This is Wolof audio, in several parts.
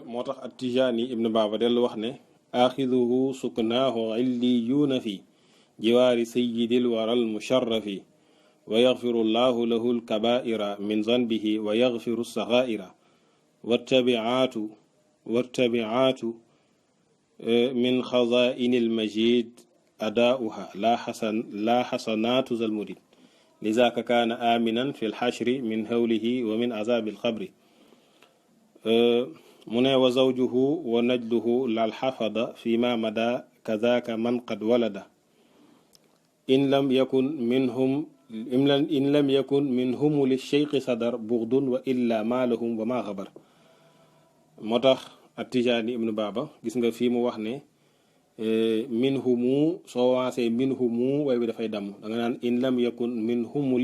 moo tax at Tijaani ibnu Baaba dellu wax ne aaxiduhu suknaahu illiyuuna fi jiwaari sayyidil waral musharrafi wa yaxfiru llahu lahu lkabaira min zanbihi wa yaxfiru saxaira wattabiaatu min xazaini almajid adaauha la xasanaatu zalmudid lizaaka kaana aminan fi lxashri min hawlihi wa min azabi alxabri mu ne wa zawjuhu wa najluhu lal xafada fi ma mada kadaaka man qad walada in lam yakun minhum li cheikhi sadar bugdun wa illa ma lahum wa ma xabar. moo tax at-Tijaani ibnu Baaba gis nga fii mu wax ne minhumu soo waasee minhumu way bi dafay damm da nga naan in lam yakun minhumu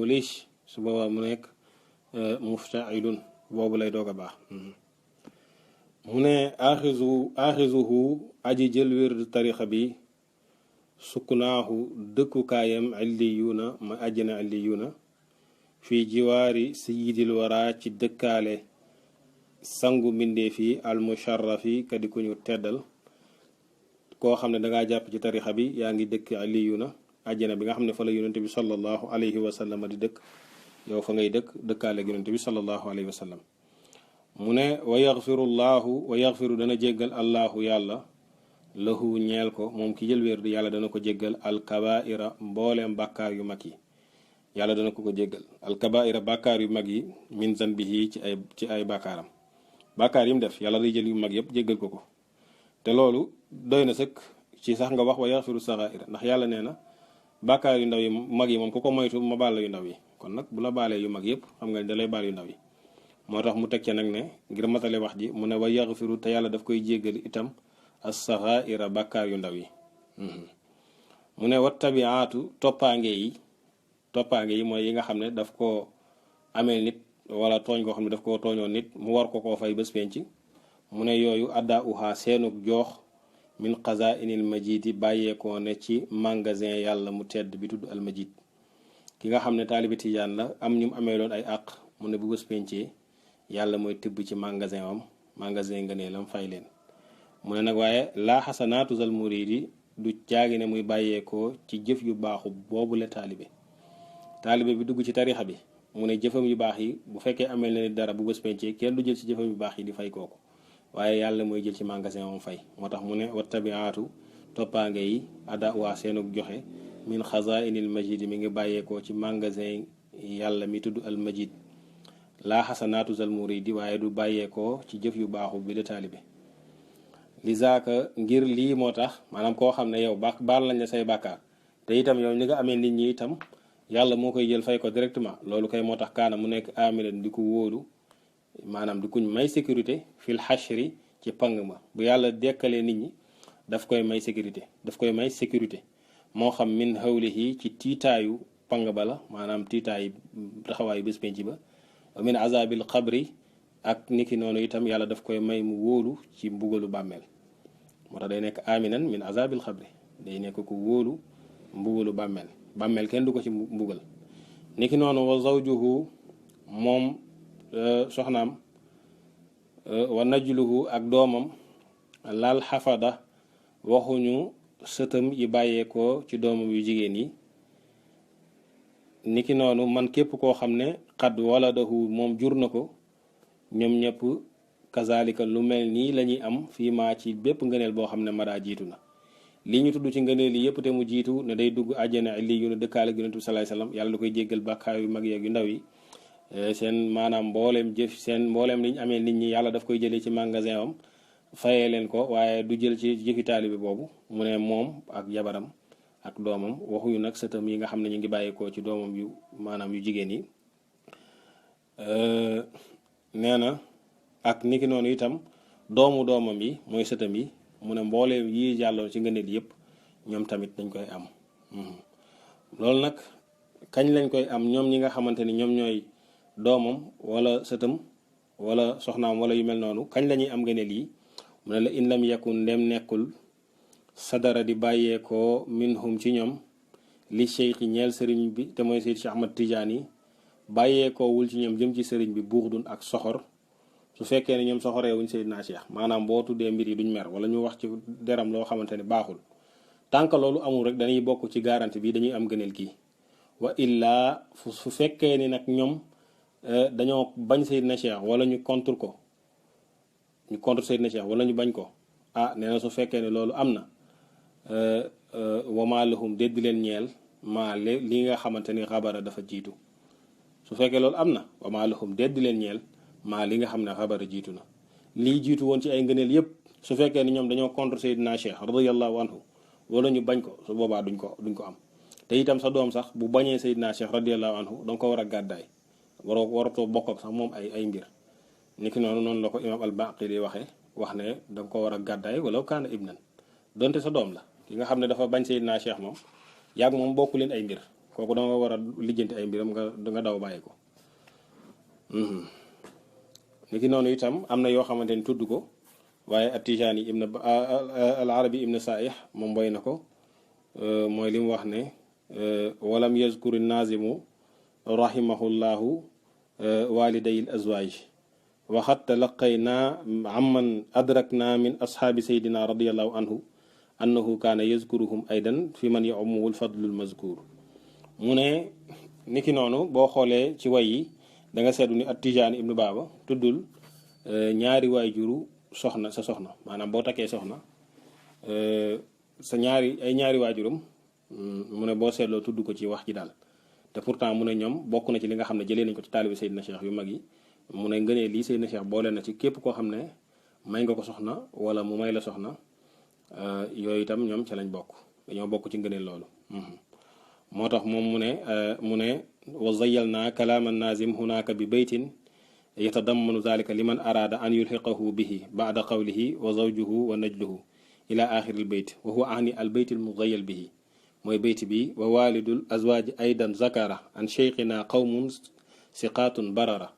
lish su boobaa mu nekk muftailun boobu lay doog a baax. mu ne aaxizuhu aji jël wér tarixa bi sukkunaahu dëkkukaayam illiyuuna ma àjjana illiyuuna fii jiwaari sayyidil wara ci dëkkaale sangu mbindeef yi almusharrafi kadi ku ñu teddal koo xam ne dangaa jàpp ci tarixa bi yaa ngi dëkk illiyuuna àjjana bi nga xam ne fa la yonente bi sallallahu alayhi wa sallam di dëkk yow fa ngay dëkkaale yonente bi sallallahu alayhi wa sallam. mu ne wa yaxfiru dana jéggal allahu yàlla lahu ñeel ko moom ki jël wér di yàlla dana ko jéggal alkabaira mbooleem bàkkaar yu mag yi yàlla dana ko jéggal alkabaira bàkkaar yu mag yi min zanbihi ci ay bàkkaaram bàkkaar yi mu def yàlla day jël yu mag yëpp jéggal ko te loolu doy na sëkk ci sax nga wax wa yaxfiru saxaira ndax yàlla nee na bàkkaar yu ndaw yi mag yi moom ku ko moytu ma baal la yu ndaw yi kon nag bu la baalee yu mag yëpp xam nga ne da lay baal yu ndaw yi moo tax mu teg ca nag ne ngir matale wax ji mu ne wa yaxfiru te yàlla daf koy jéggal itam as-saxaa'ira bàkkaar yu ndaw yi. mu ne wat tabiaatu toppaange yi mooy yi nga xam ne daf ko amee nit wala tooñ koo xam ne daf koo tooñoon nit mu war koo fay bés penc mu ne yooyu adda uha seenug joox min xazainil majidi bàyyeekoo ne ci magasin yàlla mu tedd bi tudd almajid ki nga xam ne taalibi tijaan la am ñu mu amee loon ay àq mu ne bu bés pencee yàlla mooy tibb ci magasin ngëneelam fay leen. mu ne nag waaye laa xasanaatu zal muridi du jaagi ne muy bàyyeekoo ci jëf yu baaxu boobu la taalibe bi dugg ci tarixa bi mu ne jëfam yu baax yi bu fekkee amel na nit dara bu bés pencee kenn du jël ci jëfam yu baax yi di fay kooku waaye yàlla mooy jël ci magasin moom fay. moo tax mu ne wattabiaatu toppaange yi ada waa seenug joxe min xazainil majid mi ngi bàyyeekoo ci magasin yàlla mi tudd al majid laa xasanaatu zal muridi waaye du bàyyeekoo ci jëf yu baaxu bi la taalibe li zaaka ngir lii moo tax maanaam koo xam ne yow baal lañ la say bàkkaar te itam yow li nga amee nit ñi itam yàlla moo koy jël fay ko directement loolu kay moo tax kaana mu nekk amiran di ko wóolu maanaam di kuñ may sécurité fil xashri ci pang ma bu yàlla dekkalee nit ñi daf koy may sécurité moo xam min hawlihi ci tiitaayu pang ba la maanaam tiitaayu taxawaayu bés penc ba wa min azabil xabri ak niki noonu itam yàlla daf koy may mu wóolu ci mbugalu bàmmeel moo tax day nekk aminan min azabil xabri day nekk ku wóolu mbugalu bàmmeel kenn du ko ci mbugal niki noonu wa zawjuhu moom soxnaam wa najluhu ak doomam lal xafada waxuñu sëtam yi bàyyeekoo ci doomam yu jigéen yi niki noonu man képp koo xam ne xad waladahu moom jur na ko ñoom ñëpp kazalika lu mel nii la ñuy am fii maa ci bépp ngëneel boo xam ne madaa jiitu na lii ñu tudd ci ngëneel yi yëpp te mu jiitu ne day dugg àjjana li yu ne dëkkaale ak yonent bi salaay salaam yàlla da koy jéggal bàkkaar yu mag yeeg yu ndaw yi seen maanaam mbooleem li ñu amee nit ñi yàlla daf koy jëlee ci magasin am fayee leen ko waaye du jël ci jëfi taalibe boobu mu ne moom ak jabaram ak doomam waxuñu nag sëtam yi nga xam ne ñu ngi bàyyeekoo ci doomam yu maanaam yu jigéen yi nee na ak niki noonu itam doomam yi mooy sëtam yi mu ne mbooleem yi jàlloon ci ngëneel yëpp ñoom tamit dañ koy am loolu nag kañ lañ koy am ñoom ñi nga xamante ni ñoom ñooy doomam wala sëtam wala soxnaam wala yu mel noonu kañ la ñuy am ngëneel yi mu ne la in lam yakun ndem nekkul sadara di bàyyeekoo minhum ci ñoom li cheikh ñeel sëriñ bi te mooy Seyd Cheikh Ahmad Tidiane yi bàyyeekoowul ci ñoom jëm ci sëriñ bi buuxdun ak soxor su fekkee ne ñoom soxoree wuñ Seydina Cheikh maanaam boo tuddee mbir yi duñ mer wala ñu wax ci deram loo xamante ne baaxul tant que loolu amul rek dañuy bokk ci garantie bi dañuy am gëneel kii wa illaa su fekkee ni nag ñoom dañoo bañ Seydina Cheikh wala ñu contre ko ñu contre Seydina Cheikh wala ñu bañ ko nee na su fekkee ne loolu am na wama lahum déddi leen ñeel maa li nga xamante ni xabara dafa jiitu su fekkee loolu am na wama lahum déddi leen ñeel maa li nga xam ne xabara jiitu na lii jiitu woon ci ay ngëneel yépp su fekkee ni ñoom dañoo contre Seydina Cheikh radiyallahu anhu wala ñu bañ ko su boobaa duñ ko am te itam sa doom sax bu bañee Seydina Cheikh radiyallahu anhu danga ko war a gàddaay waratoo bokk ak sax moom ay mbir niki noonu la ko imaam al-Baqili waxee wax ne danga ko war a gàddaay wala kaana ibnan donte sa doom la ki nga xam ne dafa bañ Seydina Cheikh moom yàgg moom bokku leen ay mbir kooku danga war a lijjanti ay mbiram nga daw bàyyi ko niki noonu itam am na yoo xamante ni tudd ko waaye at-Tijani al-Arabi ibn Sa'ih moom boy na ko mooy li mu wax ne walam yazkuri nazimu rahimahullahu waliday al-azwaj waxat talaqayna amman adrakna min ashaabi saydina radiyallahu anhu annahu kaana yazkuruhum aydan fi man ya'umuhu al-fadlu al-mazkur mu ne niki noonu boo xoolee ci way yi da nga seetlu ni at-Tijani ibnu Baaba tuddul ñaari waajuru soxna sa soxna maanaam boo takkee soxna sa ñaari waajuram mu ne boo seetloo tudd ko ci wax ji daal te pourtant mu ne ñoom bokk na ci li nga xam ne jëlee nañ ko ci taalibi Seydina Cheikh yu mag yi mu ne ngënee lii Seydina Cheikh boole na ci képp koo xam ne may nga ko soxna wala mu may la soxna yooyu itam ñoom ca lañ bokk dañoo bokk ci ngëneel loolu moo tax moom mu ne wa zayyalna kalaama nazim hunaka bi baytin yatadammanu zalika liman araada an yulxiqahu bihi baada qawlihi wa zawjuhu wa najluhu ila axiri al bayt wa huwa ahni al bayt al muzayyal bihi mooy bayt bi wa walidul azwaaji aydan zakara an cheikhina qawmun siqaatun barara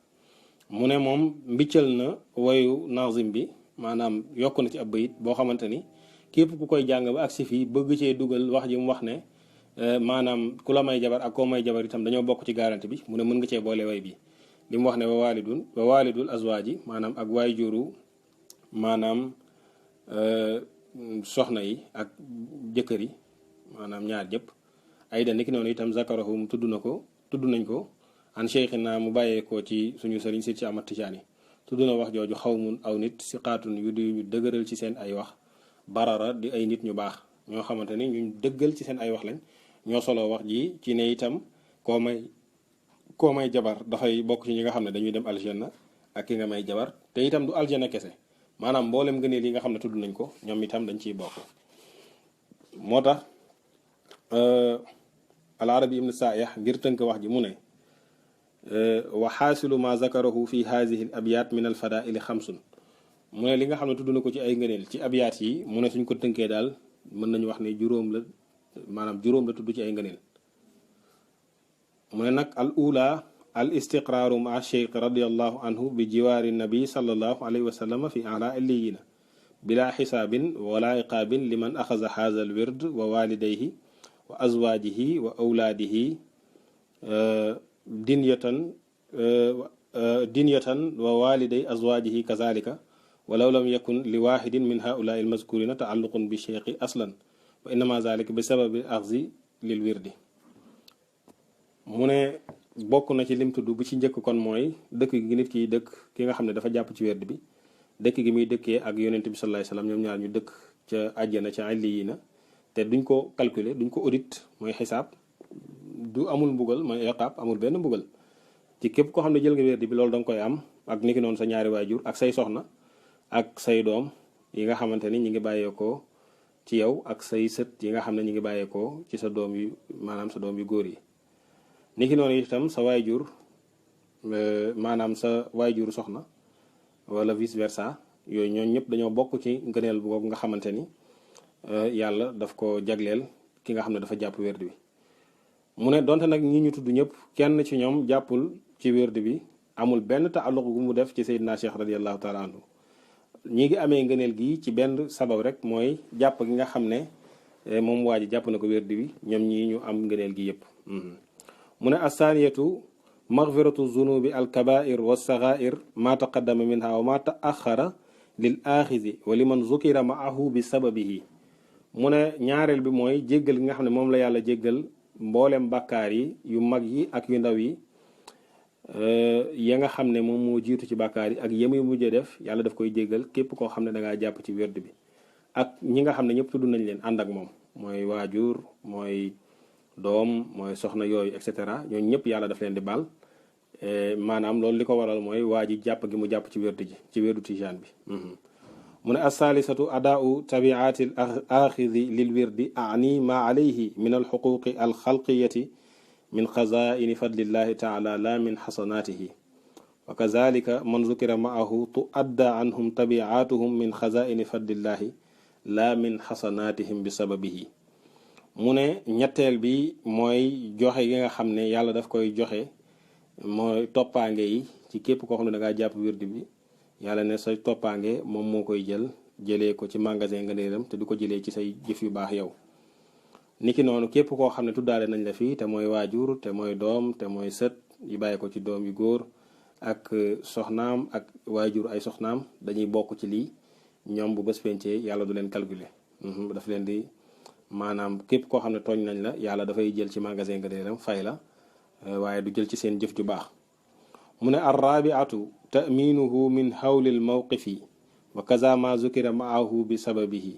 mu ne moom mbiccal na woyu nazim bi maanaam yokk na ci ab bayit boo xamante ni képp ku koy jàng ba agsi fii bëgg cee dugal wax ji mu wax ne maanaam ku la may jabar ak koo may jabar itam dañoo bokk ci garanti bi mu ne mën nga cee boole way bi li mu wax ne wa walidul azwaaji maanaam ak waay juru maanaam soxna yi ak jëkkër yi maanaam ñaar jëpp ayda niki noonu itam zakarahum tudd nañ ko an cheikhina mu bàyyeekoo ci suñu sëriñ si ci Ahmad Tijaani tudd na wax jooju xawmun aw nit si xaatun yu di ñu dëgëral ci seen ay wax barara di ay nit ñu baax ñoo xamante ni ñu dëggal ci seen ay wax lañ ñoo solo wax ji ci ne itam koo may jabar dafay bokk ci ñi nga xam ne dañuy dem aljanna ak ki nga may jabar te itam du aljanna kese maanaam mboolem ngëneel yi nga xam ne tudd nañ ko ñoom itam dañ ciy bokk moo tax al-Arabi ibn Sa'ih ngir tënk wax ji mu ne wa xaasilu ma zakarahu fi haadihi al abyaat min al fadaili xamsun mu ne li nga xam ne tudd na ko ci ay ngëneel ci abyaat yi mu ne suñ ko tënkee daal mën nañu wax ne juróom la tudd ci ay ngëneel mu ne nag al ula al istiqraaru ma cheikh radiallahu anhu bi jiwaari nabi sallallahu alayhi wa sallam fi ala illiyina bila xisaabin wala iqaabin liman axaza haza al wird wa walidayhi wa azwaajihi wa awlaadihi dinyatan wa waliday azwaajihi kazalika walaw lam yakun li waxidin min haulai almazkurina taalluqun bi cheikhi aslan wa innama zalika bi sababi axzi lil wirdi mu ne bokk na ci lim tudd bu ci njëkk kon mooy dëkk gi nit ki dëkk ki nga xam ne dafa jàpp ci werd bi dëkk gi muy dëkkee ak yonent bi sallallahu alayhi wasallam ñoom ñaar ñu dëkk ca àjjana ca illiyina te duñ ko calculer duñ ko audit mooy xisaab du amul mbugal mooy iqaab amul benn mbugal ci képp koo xam ne jël nga werd bi loolu da nga koy am ak niki noonu sa ñaari waajur ak say soxna ak say doom yi nga xamante ni ñi ngi bàyyeekoo ci yow ak say sët yi nga xam ne ñi ngi bàyyeekoo ci sa doom yu maanaam sa doom yu góor yi niki noonu itam sa waajur maanaam sa waajur soxna wala vice versa yooyu ñooñu ñëpp dañoo bokk ci ngëneel boobu nga xamante ni yàlla daf ko jagleel ki nga xam ne dafa jàpp werd bi mu ne donte nag ñi ñu tudd ñëpp kenn ci ñoom jàppul ci werd bi amul benn taalluq gu mu def ci Seydina Cheikh radiallahu taala anhu ñi ngi amee ngëneel gi ci benn sabab rek mooy jàpp gi nga xam ne moom waa ji jàpp na ko werd bi ñoom ñii ñu am ngëneel gi yëpp mu ne asaniyatu magfiratu zunubi alkabair walsagair ma taqaddama minha wa ma taaxara lil aaxizi wa liman zukira maahu bi sababihi mu ne ñaareel bi mooy jéggal gi nga xam ne moom la yàlla jéggal mboolem bàkkaar yi yu mag yi ak yu ndaw yi ya nga xam ne moom moo jiitu ci bàkkaar yi ak yemi mujjee def yàlla daf koy jéggal képp koo xam ne da ngaa jàpp ci wérd bi ak ñi nga xam ne ñëpp tudd nañ leen ànd ak moom mooy waajur mooy doom mooy soxna yooyu et cetera ñooñu ñëpp yàlla daf leen di baal maanaam loolu li ko waral mooy waa ji jàpp gi mu jàpp ci wérd ji ci wérdu tijaan bi mu ne alsaalisatu adaau tabiaati al axidi lil wirdi ani ma alayhi min alxuquqi alxalqiyati min xazaini fadlillahi taala la min xasanaatihi wa kazalika man zukira maahu tuadda anhum tabiatuhum min xazaini fadlillahi la min xasanaatihim bi sababihi mu ne ñetteel bi mooy joxe gi nga xam ne yàlla daf koy joxe mooy toppaange yi ci képp koo xam ne da ngaa jàpp wirdi bi yàlla ne sa toppaange moom moo koy jëlee ko ci magasin nga neeram te du ko jëlee ci say jëf yu baax yow niki noonu képp koo xam ne tuddaale nañ la fii te mooy waajur te mooy doom te mooy sët yu bàyyi ko ci doom yu góor ak soxnaam ak waajur ay soxnaam dañuy bokk ci lii ñoom bu bés pencee yàlla du leen calculer daf leen di maanaam képp koo xam ne tooñ nañ la yàlla dafay jël ci magasin nga neeram fay la waaye du jël ci seen jëf ju baax mu ne arrabiatu taminuhu min hawlil mawqifi wa kaza ma zukira maahu bi sababihi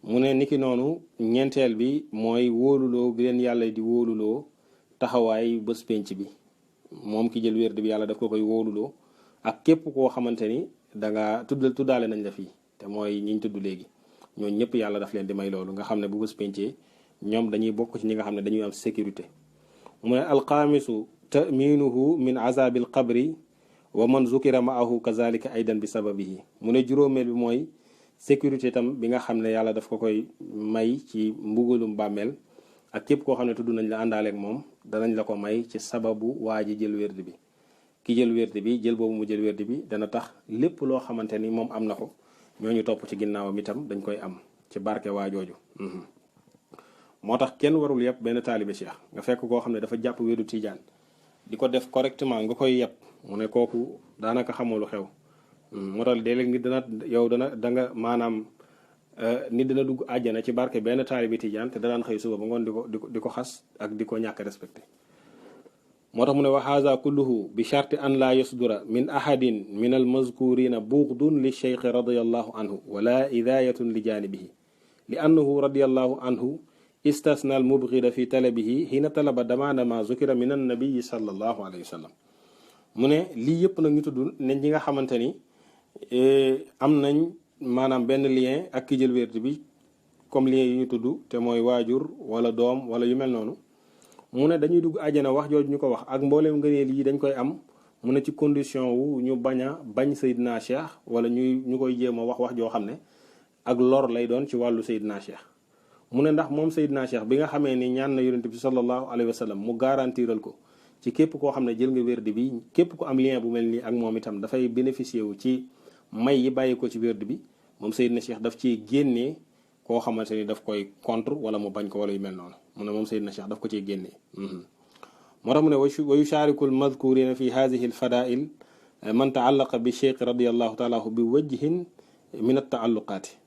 mu ne niki noonu ñeenteel bi mooy wóoluloo bi leen yàlla di wóoluloo taxawaay bés penc bi moom ki jël wérd bi yàlla daf ko koy wóoluloo ak képp koo xamante ni danga tuddaale nañ la fii te mooy ñiñ tudd léegi ñooñu ñëpp yàlla daf leen di may loolu nga xam ne bu bés pencee ñoom dañuy bokk ci ñi nga xam ne dañuy am sécurité mu ne alxaamisu taminuhu min azabil qabri wa man zukira maahu kazalika aydan bi sababihi mu ne juróomeel bi mooy sécurité tam bi nga xam ne yàlla daf ko koy may ci mbugalum bàmmeel ak képp koo xam ne tudd nañ la àndaaleeg moom danañ la ko may ci sababu waa ji jël wérd bi ki jël wérd bi jël boobu mu jël wérd bi dana tax lépp loo xamante ni moom am na ko ñooñu topp ci ginnaawam itam dañ koy am ci barke waa jooju moo tax kenn warul yëpp benn taalibe cheikh nga fekk koo xam ne dafa jàpp wérdu tijaan di ko def correctement nga koy yëpp mu ne kooku daanaka xamul lu xew moo tax léeg-léeg nit dana yow da nga maanaam nit dana dugg àjjana ci barke benn taalibe tijaan te daan xëy suba ba ngoon di ko xas ak di ko ñàkk respecté moo tax mu ne wa haza kulluhu bi sharti an la yasdura min ahadin min al mazkurina bughdun li cheikh radiallahu anhu wala idayatun li janibihi li annahu radiallahu anhu istasna al mubghida fi talabihi hina talaba damana ma zukira min an nabiyi sallallahu alayhi wa sallam mu ne lii yëpp nag ñu tudd ne ñi nga xamante ni am nañ maanaam benn lien ak ki jël wérd bi comme lien yi ñu tudd te mooy waajur wala doom wala yu mel noonu mu ne dañuy dugg àjjana wax jooju ñu ko wax ak mbooleem ngëneel yi dañ koy am mu ne ci condition wu ñu bañ Seydina Cheikh wala ñu koy jéem a wax joo xam ne ak lor lay doon ci wàllu Seydina Cheikh mu ne ndax moom Seydina Cheikh bi nga xamee ni ñaan na yonent bi sallallahu alayhi wa sallam mu garantiral ko ci képp koo xam ne jël nga wérd bi képp ku am lien bu mel nii ak moom itam dafay bénéficier wu ci may yi bàyyi ko ci wérd bi moom Seydina Cheikh daf ci génnee koo xamante ni daf koy contre wala mu bañ ko wala yu mel noonu mu ne moom Seydina Cheikh daf ko ciy génnee moo tax mu ne wa yushariku al madkurina fi hadihi al fadail man taallaqa bi cheikh radiallahu taala bi wajhin min at taalluqaati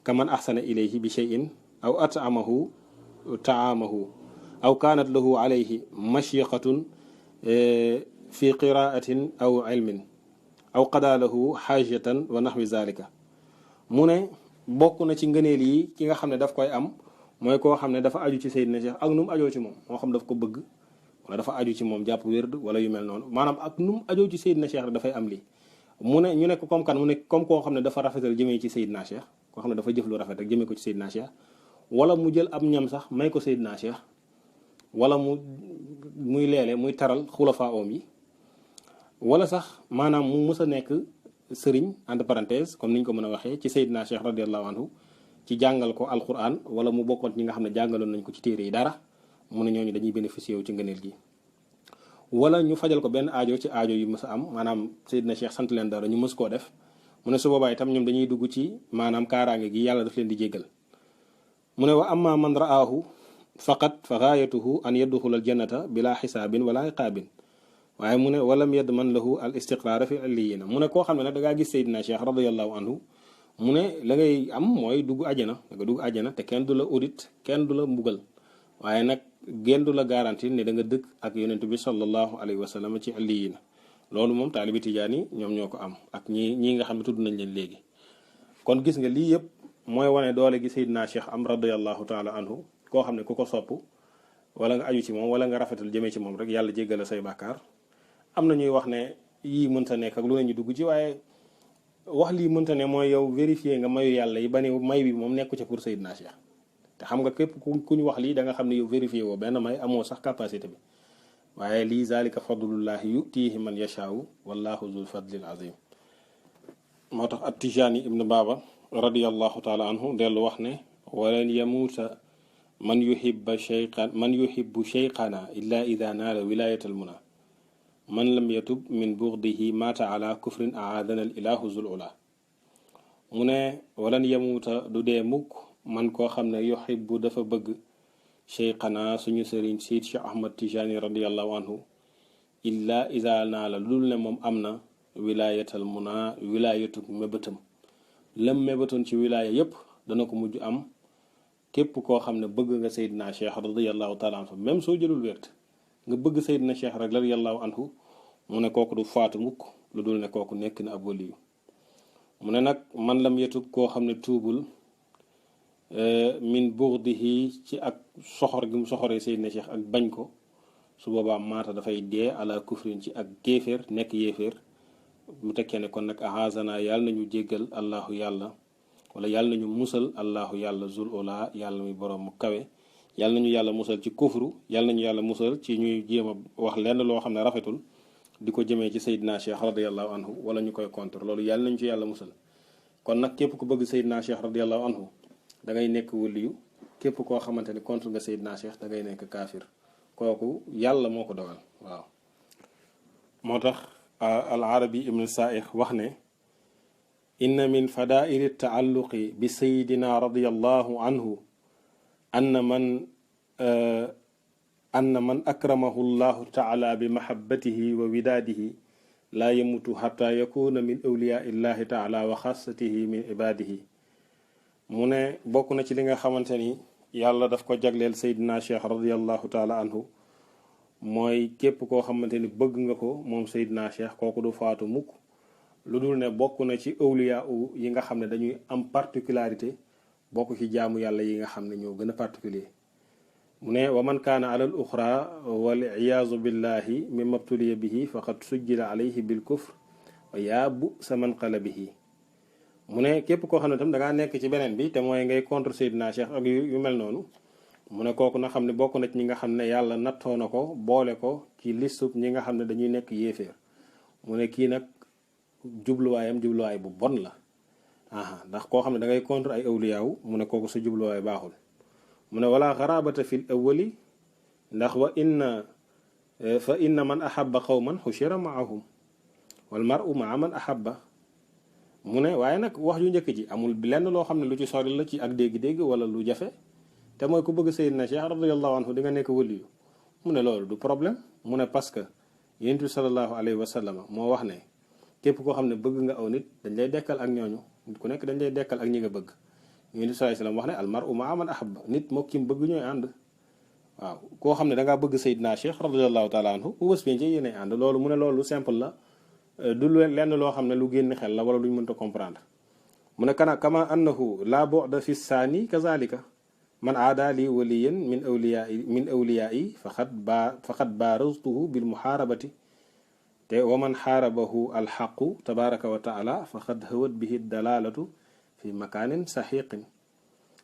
kaman ahsana ilayhi bi cheyin aw at'amahu taamahu aw kaanat lahu alayhi mashyiqatun fi qiraatin aw ilmin aw qadaa lahu xaajatan wa naxwi zalika mu ne bokk na ci ngëneel yi ki nga xam ne daf koy am mooy koo xam ne dafa aju ci Seydina Cheikh ak nu mu ajoo ci moom moo xam daf ko bëgg wala dafa aju ci moom jàpp wérd wala yu mel noonu maanaam ak nu mu ajoo ci Seydina Cheikh rek dafay am lii mu ne ñu nekk comme kan mu ne comme koo xam ne dafa rafetal jëmee ci Seydina Cheikh koo xam ne dafa jëf lu rafet rek jëmee ko ci Seydina Cheikh wala mu jël ab ñam sax may ko Seydina Cheikh wala muy leele muy taral xulafaa oom yi wala sax maanaam mu mës a nekk sëriñ entre parenthèse comme niñ ko mën a waxee ci Seydina Cheikh radiallahu anhu ci jàngal ko alquran wala mu bokkoon ñi nga xam ne jàngaloon nañ ko ci téere yi dara mu ne ñooñu dañuy bénéficier wu ci ngëneel gi wala ñu fajal ko benn aajo ci aajo yu mës a am maanaam Seydina Cheikh sant leen dara ñu mës koo def mu ne su boobaa itam ñoom dañuy dugg ci maanaam kaaraange gi yàlla daf leen di jéggal mu ne wa amma man ra'aahu faqat fa gaayatuhu an yadxula al jannata bila xisaabin wala iqaabin waaye mu ne walam yadman lahu al istiqraara fi illiyina mu ne koo xam ne nag da ngaa gis Seydina Cheikh radiyallahu anhu mu ne la ngay am mooy dugg àjjana da nga dugg àjjana te kenn du la audit kenn du la mbugal waaye nag genn du la garanti ne da nga dëkk ak yonent bi sallallahu alayhi wa sallam ci illiyina loolu moom taalibi tijaan yi ñoom ñoo ko am ak ñii nga xam ne tudd nañ leen léegi. kon gis nga lii yëpp mooy wane doole gi Seydina Cheikh am radiyallahu taala anhu koo xam ne ku ko sopp wala nga aju ci moom wala nga rafetal jëmee ci moom rek yàlla jéggal say bàkkaar. am na ñuy wax ne yii mënta nekk ak lu ne ñu dugg ci waaye wax lii mënta ne mooy yow vérifier nga mayu yàlla yi ba ne may bi moom nekku ca pour Seydina Cheikh te xam nga képp ku ñu wax lii da nga xam ne yow vérifier woo benn may amoo sax capacité bi waaye lii zalika fadlullahi yutihi man yashaau wallahu zul fadlil azim. moo tax at Tijaani ibnu Baaba radiyallahu taala anhu dellu wax ne walan yamuuta man yuhibbu cheyqana illa ida naala wilayatal muna man lam yatub min bughdihi maata ala kufrin aadana al ilahu zul ula mu ne walan yamuuta du dee mukk man koo xam ne yuhibbu dafa bëgg cheyqana suñu sëriñ Seyd Cheikh Ahmad Tijaani radiyallahu anhu illa ida naala lul ne moom am na wilaayatal muna wilaayatu mébétam lam mébétoon ci wilaaya yépp dana ko mujj am képp koo xam ne bëgg nga Seydina Cheikh radiyallahu taala anhu même soo jëlul wért nga bëgg Seydina Cheikh rek radiyallahu anhu mu ne kooku du faatu mukk lu dul ne kooku nekk na ab waliyu mu ne nag man lam yetub koo xam ne tuubul min bughdihi ci ak soxor gi mu soxoree Seydina Cheikh ak bañ ko su boobaa maata dafay dee ala kufrin ci ak kéeféer nekk yéeféer mu tekkee ne kon nag ahazana yàlla nañu jéggal allahu yàlla wala yàlla nañu musal allahu yàlla zul ola yàlla muy borom mu kawe yàlla nañu yàlla musal ci kufru yàlla nañu yàlla musal ci ñuy jéem a wax lenn loo xam ne rafetul di ko jëmee ci Seydina Cheikh radiyallahu anhu wala ñu koy contre loolu yàlla nañu ci yàlla musal. kon nag képp ku bëgg Seydina Cheikh radiyallahu anhu da ngay nekk waliyu képp koo xamante ni contre nga Seydina Cheikh da ngay nekk kaafir kooku yàlla moo ko dogal waaw. moo tax al arabi ibn sa'ih wax ne inna min fadaili taalluqi bi sayidina radiyallahu anhu anna man akramahu llahu taala bi mahabbatihi wa widaadihi laa yamutu xata yakuna min awliyaa illahi taala wa xaasatihi min ibaadihi mu ne bokk na ci li nga xamante ni yàlla daf ko jagleel Seydina Cheikh radiyallahu taala anhu mooy képp koo xamante ni bëgg nga ko moom Seydina Cheikh kooku du faatu mukk lu dul ne bokk na ci awliyaa yi nga xam ne dañuy am particularité bokk ci jaamu yàlla yi nga xam ne ñoo gën a particulier mu ne wa man kaana ala al uxra wal iyaazu billahi mimma btuliya bihi faqad sujjila alayhi bil kufr wa yaabu sa man qala bihi mu ne képp koo xam ne tam dangaa nekk ci beneen bi te mooy ngay contre Seydina Cheikh ak yu mel noonu mu ne kooku na xam ne bokk na ci ñi nga xam ne yàlla nattoo na ko boole ko ci listub ñi nga xam ne dañuy nekk yéeféer mu ne kii nag jubluwaay bu bon la ndax koo xam ne da ngay contre ay awliyaaw mu ne kooku sa jubluwaay baaxul mu ne wala xarabata fil awwali ndax fa inna man ahabba qawman xushira maahum wal mar'u maa man ahabba mu ne waaye nag wax ju njëkk ji amul lenn loo xam ne lu ci sori la ci ak dégg-dégg wala lu jafe te mooy ku bëgg Seydina Cheikh radiyallahu anhu di nga nekk waliyu mu ne loolu du problème mu ne parce que yonent bi sallallahu alayhi wa sallam moo wax ne képp koo xam ne bëgg nga aw nit dañ lay dekkal ak ñooñu nit ku nekk dañ lay dekkal ak ñi nga bëgg yonent bi sallallahu alayhi wa sallam wax ne al mar'u ma'a man ahabba nit moo ki mu bëgg ñooy ànd waaw koo xam ne dangaa bëgg Seydina Cheikh radiyallahu taala anhu bu bés pénc yéenay ànd loolu mu ne loolu simple la du lenn loo xam ne lu génn xel la wala luñ mënta comprendre mu ne kama annahu la bu'da fi saani kazalika man aada li waliyan min awliyaai faqad baraztuhu bil muharabati te wa man xaarabahu alxaqu tabaraka wa taala faqad hawat bihi dalalatu fi makanin saxiqin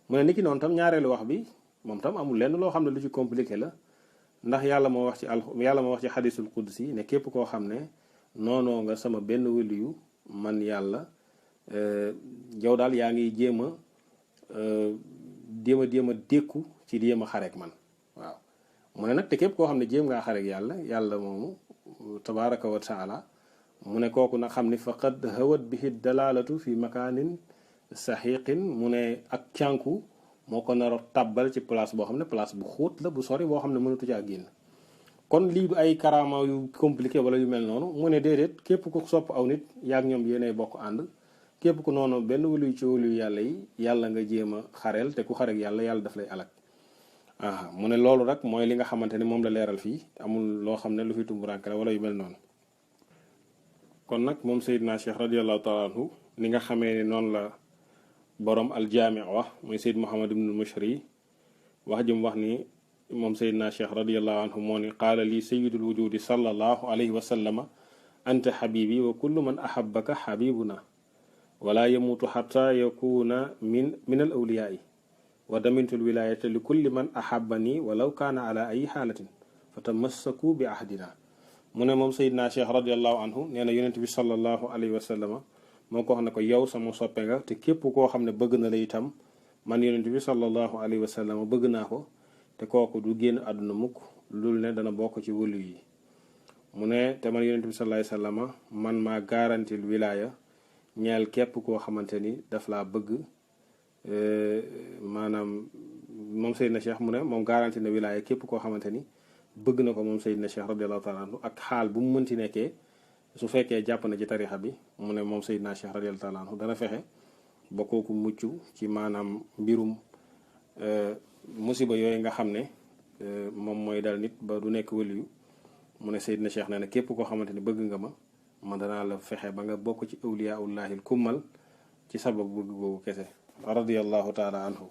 mu ne niki noonu tam ñaareelu wax bi moom tam amul lenn loo xam ne lu ci compliqué la ndax yàlla moo wax ci xadisul qudsi ne képp koo xam ne noonoo nga sama benn waliyu man yàlla yow daal yaa ngi jéem a dékku ci jéem a xareek man waaw mu ne nag te képp koo xam ne jéem ngaa xareek yàlla moomu tabaraka wa taala mu ne kooku nag xam ni faqad hawat bihi dalalatu fi makanin saxiqin mu ne ak cànku moo ko nar a tàbbal ci place boo xam ne place bu xóot la bu sori boo xam ne mënatu caa génn kon lii du ay karaama yu compliqué wala yu mel noonu mu ne déedéet képp ku sopp aw nit yaag ñoom yéenay bokk ànd képp ku noonu benn wuluy ci wuluy yàlla yi yàlla nga jéem a xareel te ku xarek yàlla yàlla daf lay alak mu ne loolu rek mooy li nga xamante ni moom la leeral fii amul loo xam ne lu fi tumburanke la wala yu mel noonu kon nag moom Seydina Cheikh radiallahu taala anhu ni nga xamee ne noonu la borom aljaami wax muy Seyd Muhammad ibnul Mushri wax jëm wax ni moom Seydina Cheikh radiallahu anhu moo ni qaala li sayidul wujudi sallallahu alayhi wa sallama anta xabibi wa kullu man ahabaka xabibuna wala yamuutu xata yakuna min al awliyaai wa damintul wilayata li kulli man ahabani walaw kaana ala ay xaalatin fa tamassaku bi ahdina mu ne moom Seydina Cheikh radiallahu anhu nee na yonent bi sallallahu alayhi wa sallama moo ko wax ne ko yow sama soppe nga te képp koo xam ne bëgg na la itam man yonent bi sallallahu alayhi wa sallama bëgg naa ko te kooku du génn àdduna mukk loolu ne dana bokk ci wëlu yi mu ne te man yonent bi sallallahu alayhi wa sallama man maa garantil wilaaya ñeel képp koo xamante ni daf laa bëgg maanaam moom Seydina Cheikh mu ne moom garanti na wilaaya képp koo xamante ni bëgg na ko moom Seydina Cheikh radiallahu taala anhu ak xaal bu mu mënti nekkee su fekkee jàpp na ci tarixa bi mu ne moom Seydina Cheikh radiallahu taala anhu dana fexe ba kooku mucc ci maanaam mbirum musiba yooyu nga xam ne moom mooy dal nit ba du nekk waliyu mu ne Seydina Cheikh nee na képp koo xamante ni bëgg nga ma man danaa la fexe ba nga bokk ci awliyaullahil kummal ci sabab bëgg googu kese radiallahu taala anhu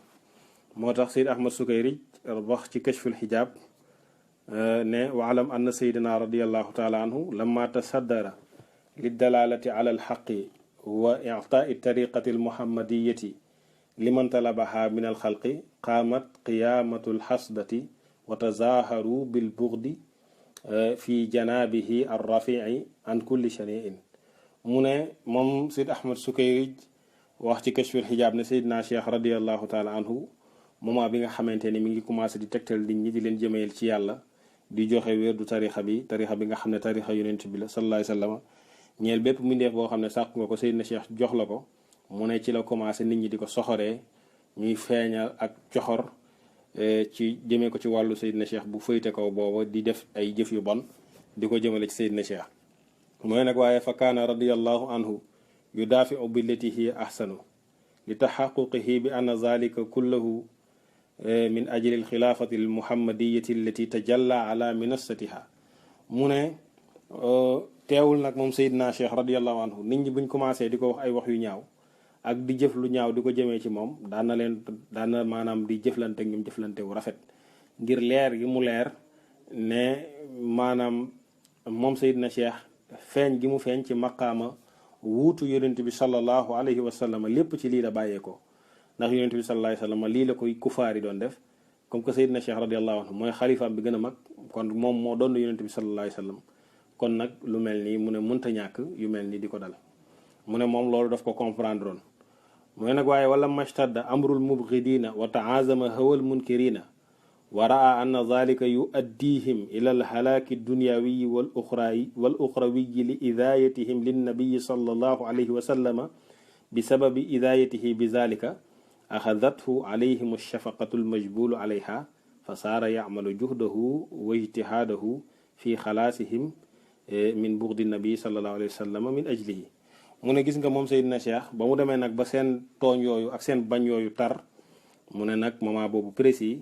moo tax Seyd Ahmad Sukayrij wax ci kashful xijaab ne waalam anna Seydina radiallahu taala anhu lamma tasaddara liddalalati ala alxaqi wa ictaai tariqati almuhammadiyati liman talabaha min alxalqi qaamat qiyaamatu alxasdati wa tazaaharu bilbugdi fi janaabihi arrafici an kulli shaniin mu ne moom Seyd Ahmad Sukayrij wax ci kashful xijaab ne Seydina Cheikh radiallahu taala anhu moment bi nga xamante ni mi ngi commencé di tegtal nit ñi di leen jëmeel ci yàlla di joxe wérdu tarixa bi nga xam ne tarixa yonent bi la sallallahu alayhi wa sallam ñeel bépp mbindeef boo xam ne sàkku nga ko Seydina Cheikh jox la ko mu ne ci la commencé nit ñi di ko soxoree ñuy feeñal ak coxor ci jëmee ko ci wàllu Seydina Cheikh bu fëyte ko booba di def ay jëf yu bon di ko jëmale ci Seydina Cheikh mooy nag waaye fa kaana radiallahu anhu yudaafiu billati hiya ahsanu li taxaquqihi bi anna zalika kullahu min ajli alxilaafati almuhammadiyati allati tajalla ala minassatiha mu ne teewul nag moom Seydina Cheikh radiallahu anhu nit ñi buñ commencé di ko wax ay wax yu ñaaw ak di jëf lu ñaaw di ko jëmee ci moom daan na maanaam di jëflante ak ñoom jëflante wu rafet ngir leer gi mu leer ne maanaam moom Seydina Cheikh feeñ gi mu feeñ ci maqaama wuutu yonent bi sallallahu alayhi wa sallam lépp ci lii la bàyyeekoo ndax yonent bi sallallahu alayhi wa sallam lii la koy kufaar yi doon def comme que Seydina Cheikh radiallahu anhu mooy xalifaam bi gën a mag kon moom moo doon yonent bi sallallahu alayhi wa sallam kon nag lu mel nii mu ne mënta ñàkk yu mel nii di ko dal mu ne moom loolu daf ko comprendre woon mu ne nag waaye wala mashtadda amrul mubghidina wa taazama hawal munkirina wa raa anna zalika yuaddihim ila alhalaaki dunyawiyi wal uxrawiyi li idayatihim linnabiyi sallallahu alayhi wa sallama bi sababi idayatihi bi zalika axadathu alayhim alshafaqatu almajbulu alayha fa saara yacmalu juhdahu wa ijtihaadahu fi xalaasihim min bughdi nabi sallallahu alayhi wa sallama min ajlihi mu ne gis nga moom Seydina Cheikh ba mu demee nag ba seen tooñ yooyu ak seen bañ yooyu tar mu ne nag moment boobu précis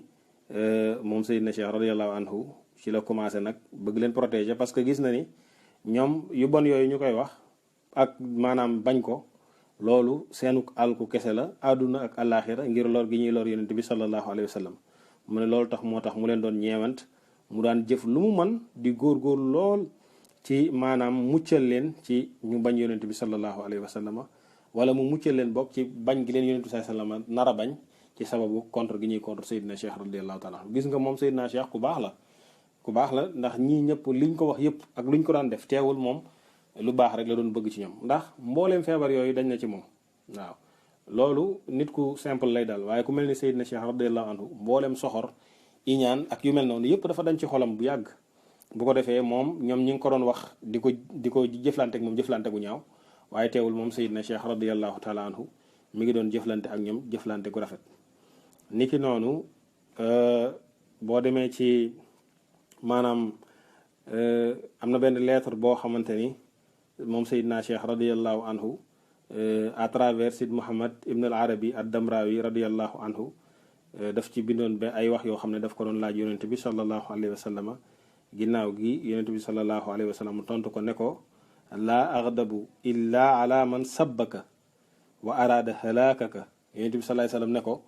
moom Seydina Cheikh radiallahu anhu ci la commencé nag bëgg leen protéger parce que gis na ni ñoom yu bon yooyu ñu koy wax ak maanaam bañ ko loolu seenu alku kese la àdduna ak àllaaxira ngir lor gi ñuy lor yonent bi sallallahu alayhi wa sallam mu ne loolu tax moo tax mu leen doon ñeewant mu daan jëf lu mu man di góorgóorlu lool ci maanaam muccal leen ci ñu bañ yonent bi sallallahu alayhi wa sallam wala mu muccal leen bokk ci bañ gi leen yonent bi sallallahu alayhi wa sallam nar a bañ ci sababu contre gi ñuy contre Seydina Cheikh radiallahu taala gis nga moom Seydina Cheikh ku baax la ndax ñii ñëpp liñ ko wax yëpp ak luñ ko daan def teewul moom lu baax rek la doon bëgg ci ñoom ndax mbooleem feebar yooyu dañ na ci moom waaw loolu nit ku simple lay dal waaye ku mel ni Seydina Cheikh radiallahu anhu mbooleem soxor iñaan ak yu mel noonu yëpp dafa dañ ci xolam bu yàgg bu ko defee moom ñoom ñi ngi ko doon wax di ko jëflante ak moom jëflante gu ñaaw waaye teewul moom Seydina Cheikh radiallahu taala anhu mi ngi doon jëflante ak ñoom jëflante gu rafet niki noonu boo demee ci maanaam am na benn lettre boo xamante ni moom Seydina Cheikh radiallahu anhu à travers Sid Muhammad ibn al Arabi ad Damrawi radiallahu anhu daf ci bindoon ba ay wax yoo xam ne daf ko doon laaj yonent bi sallallahu alayhi wa sallam ginnaaw gi yonent bi sallallahu alayhi wa sallam tontu ko ne ko laa agdabu illa ala man sabbaka wa araada halaakaka yonent bi sallallahu alayhi wa sallam ne ko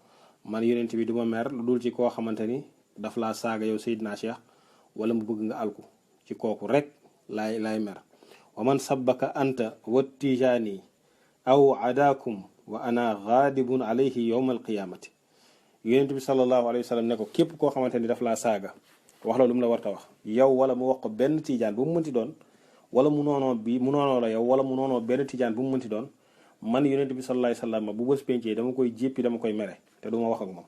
man yonent bi du ma mer lu dul ci koo xamante ni daf laa saaga yow Seydina Cheikh wala mu bëgg nga alku ci kooku rek laay mer wa man sabbaka anta wa tijaani aw adaakum wa ana gaadibun alayhi yowma alqiyamati yonent bi sallallahu alayhi wa sallam ne ko képp koo xamante ni daf laa saaga wax la lu mu la warta wax yow wala mu wax ko benn tijaan bu mu mënti doon wala mu noonoo la yow wala mu noonoo benn tijaan bu mu mënti doon man yonent bi sallallahu alayhi wa sallam bu bés pencee dama koy jéppi dama koy mere te du ma wax ak moom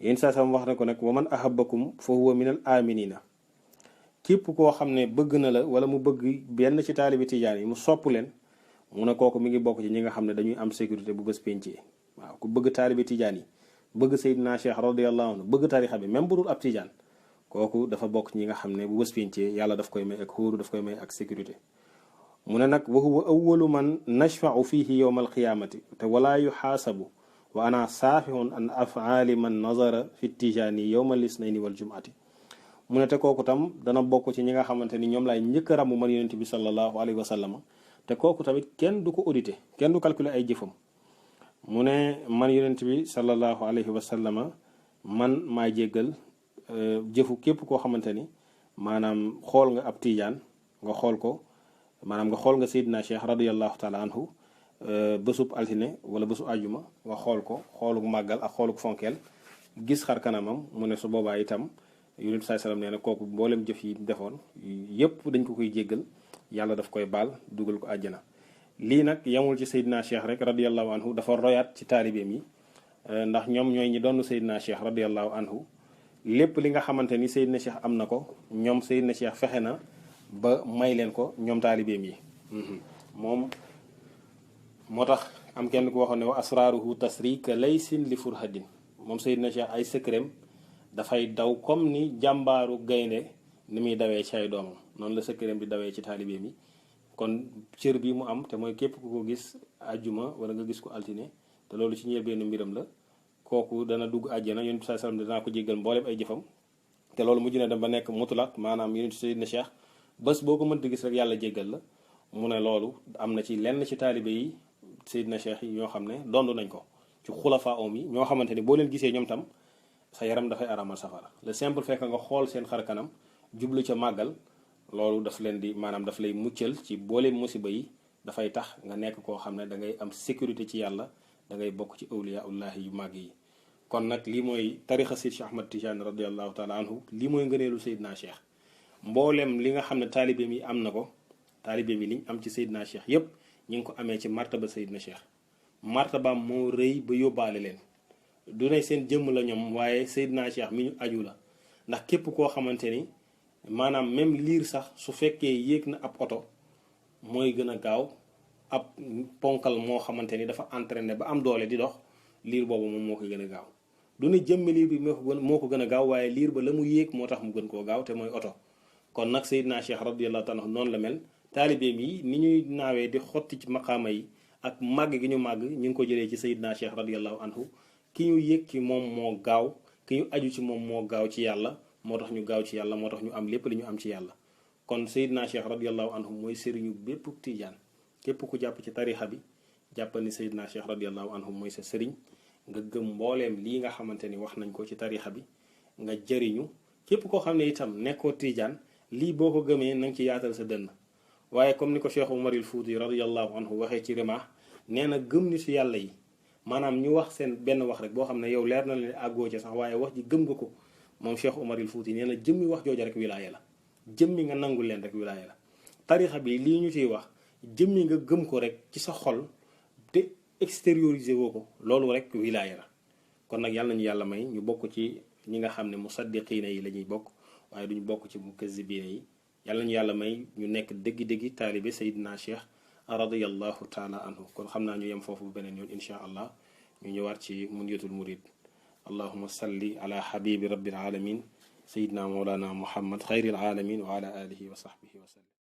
yéen saa sama wax ne ko nag wa man ahabbakum fa huwa min al aminina képp koo xam ne bëgg na la wala mu bëgg benn ci taalibi tijaan yi mu sopp leen mu ne kooku mi ngi bokk ci ñi nga xam ne dañuy am sécurité bu bés pencee waaw ku bëgg taalibi tijaan yi bëgg Seydina Cheikh radiyallahu anhu bëgg tarixa bi même bu dul ab tijaan kooku dafa bokk ñi nga xam ne bu bés pencee yàlla daf koy may ak xóoru daf koy may ak sécurité mu ne nag wa huwa awwalu man nashfa'u fihi yawma alqiyamati te wala yuxaasabu wa ana saafihun an afaali man nazara fi tijaani yawma lisnayni wal jumati mu ne te kooku tam dana bokk ci ñi nga xamante ni ñoom laay njëkk a ràmm man yonent bi sallallahu alayhi wa sallam te kooku tamit kenn du ko audité kenn du calculer ay jëfam mu ne man yonent bi sallallahu alayhi wa sallam man maa jéggal jëfu képp koo xamante ni maanaam xool nga ab tijaan nga xool ko maanaam nga xool nga Seydina Cheikh radiyallahu taala anhu bésub altine wala bésu àjjuma nga xool ko xooluk màggal ak xooluk fonkeel gis xar kanamam mu ne su boobaa itam yonent saai sallam nee na kooku mboolem jëf yi defoon yépp dañ ko koy jéggal yàlla daf koy baal dugal ko àjjana lii nag yamul ci Seydina Cheikh rek radiyallahu anhu dafa royaat ci taalibeem yi ndax ñoom ñooy ñi doon Seydina Cheikh radiyallahu anhu lépp li nga xamante ni Seydina Cheikh am na ko ñoom Seydina Cheikh fexe na ba may leen ko ñoom taalibeem yi moom moo tax am kenn ku waxoon ne wa asraaruhu tasrika laysin li furhadin moom Seydina Cheikh ay secrém dafay daw comme ni jàmbaaru gaynde ni muy dawee ci ay doomam noonu la secrém di dawee ci taalibeem yi kon cër bi mu am te mooy képp ku ko gis àjjuma wala nga gis ko altine te loolu ci ñeer benn mbiram la kooku dana dugg àjjana yonent bi sallallahu alayhi wasallam danaa ko jéggal mboolem ay jëfam te loolu mujj na dem ba nekk mutlaq maanaam yonent Seydina Cheikh bés boo ko mënti gis rek yàlla jéggal la mu ne loolu am na ci lenn ci taalibe yi Seydina Cheikh yi ñoo xam ne dond nañ ko ci xulafa om yi ñoo xamante ni boo leen gisee ñoom tam sa yaram dafay aramal safara le simple fekk nga xool seen xar kanam jublu ca màggal loolu daf leen di maanaam daf lay muccal ci boole musiba yi dafay tax nga nekk koo xam ne da ngay am sécurité ci yàlla da ngay bokk ci awliyaullahi yu màgg yi kon nag lii mooy tarixa Seydi Cheikh Ahmad Tijani radiallahu taala anhu lii mooy ngëneelu Seydina Cheikh mboolem li nga xam ne taalibeem yi am na ko taalibeem yi liñ am ci Seydina Cheikh yépp ñi ngi ko amee ci martaba Seydina Cheikh martabaam moo rëy ba yóbbaale leen du ne seen jëmm la ñoom waaye Seydina Cheikh mi ñu aju la ndax képp koo xamante ni maanaam même liir sax su fekkee yéeg na ab oto mooy gën a gaaw ab ponkal moo xamante ni dafa entraîné ba am doole di dox liir boobu moom moo ko gën a gaaw du ne jëmmi liir bi moo ko gën a gaaw waaye liir ba la mu yéeg moo tax mu gën koo gaaw te mooy oto kon nag Seydina Cheikh radiyallahu taala noonu la mel taalibeem yi ni ñuy naawee di xotti ci maqaama yi ak màgg gi ñu màgg ñu ngi ko jëlee ci Seydina Cheikh radiyallahu anhu ki ñu yëg ci moom moo gaaw ki ñu aju ci moom moo gaaw ci yàlla moo tax ñu gaaw ci yàlla moo tax ñu am lépp li ñu am ci yàlla kon Seydina Cheikh radiyallahu anhu mooy sëriñu bépp tijaan képp ku jàpp ci tarixa bi jàppal ni Seydina Cheikh radiyallahu anhu mooy sa sëriñ nga gëm mbooleem lii nga xamante ni wax nañ ko ci tarixa bi nga jëriñu képp koo xam ne itam nekkoo tijaan lii boo ko gëmee na nga ci yaatal sa dënn waaye comme ni ko Cheikh Umaril Fuuti radiyallahu anhu waxee ci Rimah nee na gëm ni su yàlla yi maanaam ñu wax seen benn wax rek boo xam ne yow leer na leen àggoo ci sax waaye wax ji gëm nga ko moom Cheikh Umaril Fuuti nee na jëmmi wax jooja rek wilaaya la jëmmi nga nangul leen rek wilaaya la tarixa bi lii ñu ciy wax jëmmi nga gëm ko rek ci sa xol te extérioriser woo ko loolu rek wilaaya la kon nag yàlla nañu yàlla may ñu bokk ci ñi nga xam ne musaddiqiina yi la ñuy bokk waaye duñu bokk ci mukazibiina yi yàlla nañu yàlla may ñu nekk dëggi-dëggi taalibe Seydina Cheikh radiyallahu taala anhu kon xam naa ñu yem foofu beneen yoon insha allah ñu ñëwaat ci munyatul murid allahuma salli ala habibi rabbil alamin sayidna mawlana muhammad xayril alamin wa ala alihi wa sahbihi wa sallam